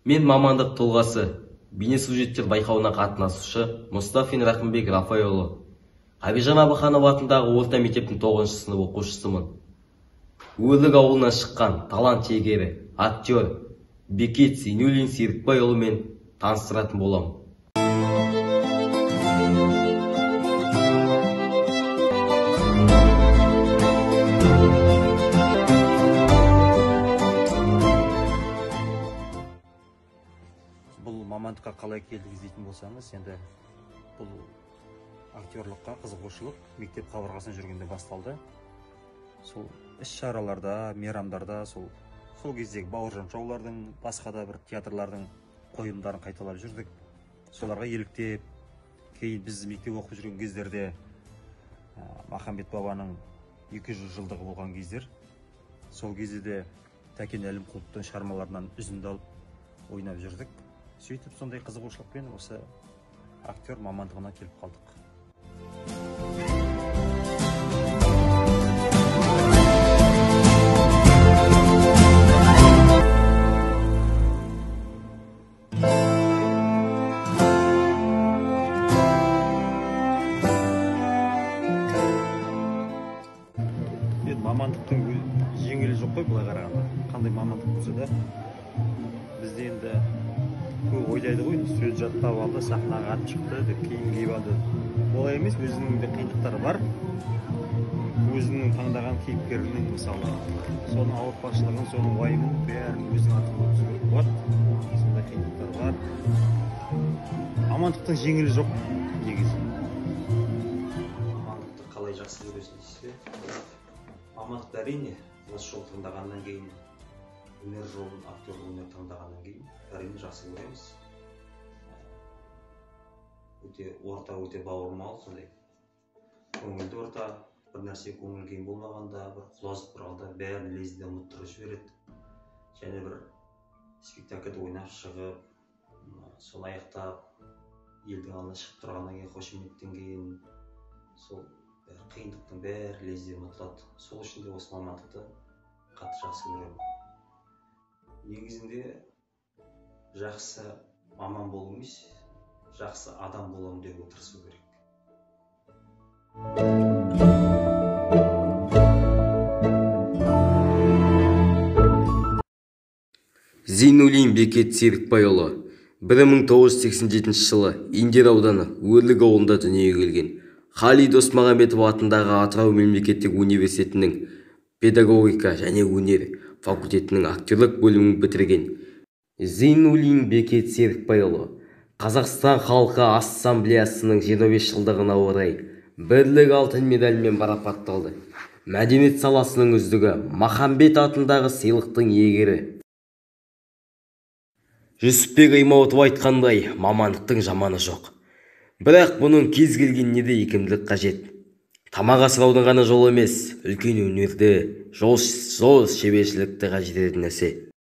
Мен мамандық тұлғасы, бейнесюжеттер байқауына қатынасушы Мұстафин Рахымбек Рафайұлы. Ғабижан Абаханов атындағы орта мектептің 9-шы сынып оқушысымын. Өрлік ауылынан шыққан талант иегері, актер Бекет Зейнуллин Серікбайұлымен таныстыратын боламын. Бұл мамандыққа қалай келдіңіз дейтін болсаңыз, енді бұл актерлыққа қызығушылық мектеп қабырғасында жүргенде басталды. Сол іс-шараларда, мейрамдарда, сол кездегі Бауыржан шоулардың, басқа да бір театрлардың қойылымдарын қайталап жүрдік. Соларға еліктеп, кейін біз мектеп оқып жүрген кездерде Махамбет бабаның 200 жылдығы болған кездер, сол кезде де Тәкен Әлімқұловтың шығармаларынан үзінді алып ойнап жүрдік. Сөйтіп сондай қызығушылықпен осы актер мамандығына келіп қалдық. Енді мамандықтың жеңілі жоқ қой былай қарағанда. Қандай мамандық болса да бізде енді көп ойлайды ғой, сөз жаттап алды, сахнаға атып шықты деп киім киіп алды. Олай емес, өзінің де қиындықтары бар. Өзінің таңдаған кейіпкерінің мысалы, соның ауыртпашылығын, соның уайымын бәрін өзің артып өткізу керек болады. Сондай қиындықтар бар. Мамандықтың жеңілі жоқ негізі. Мамандықты қалай жақсы көресің дейсіз бе? Мамандықты әрине осы жол таңдағаннан кейін, өнер жолын, актерлік өнер таңдағаннан кейін әрине жақсы көреміз. Өте орта, өте бауырмал, сондай көңілді орта, бір нәрсе көңіл күйім болмағанда, бір құлазып тұрғанда бәрін лезде ұмыттырып жібереді. Және бір спектакльді ойнап шығып, соны аяқтап, елдің алдына шығып тұрғаннан кейін, қошеметтен кейін сол бәрі қиындықтың бәрі лезде ұмытылады. Сол үшін де осы мамандықты қатты жақсы көремін. Негізінде жақсы маман болу емес, жақсы адам боламын деуге тырысу керек. Зейнуллин Бекет Серікбайұлы 1987 жылы Индер ауданы Өрлік ауылында дүниеге келген. Қали Досмағамбетов атындағы Атырау мемлекеттік университетінің педагогика және өнер факультетінің актерлік бөлімін бітірген. Зейнуллин Бекет Серікбайұлы Қазақстан халқы ассамблеясының 25 жылдығына орай Бірлік алтын медалімен марапатталды. Мәдениет саласының үздігі, Махамбет атындағы сыйлықтың иегері. Жүсіпбек Аймауытов айтқандай, мамандықтың жаманы жоқ. Бірақ бұның кез келгеніне де икемділік қажет. Тамақ асыраудың ғана жолы емес, үлкен өнерді, жол шебершілікті қажет ететін нәрсе.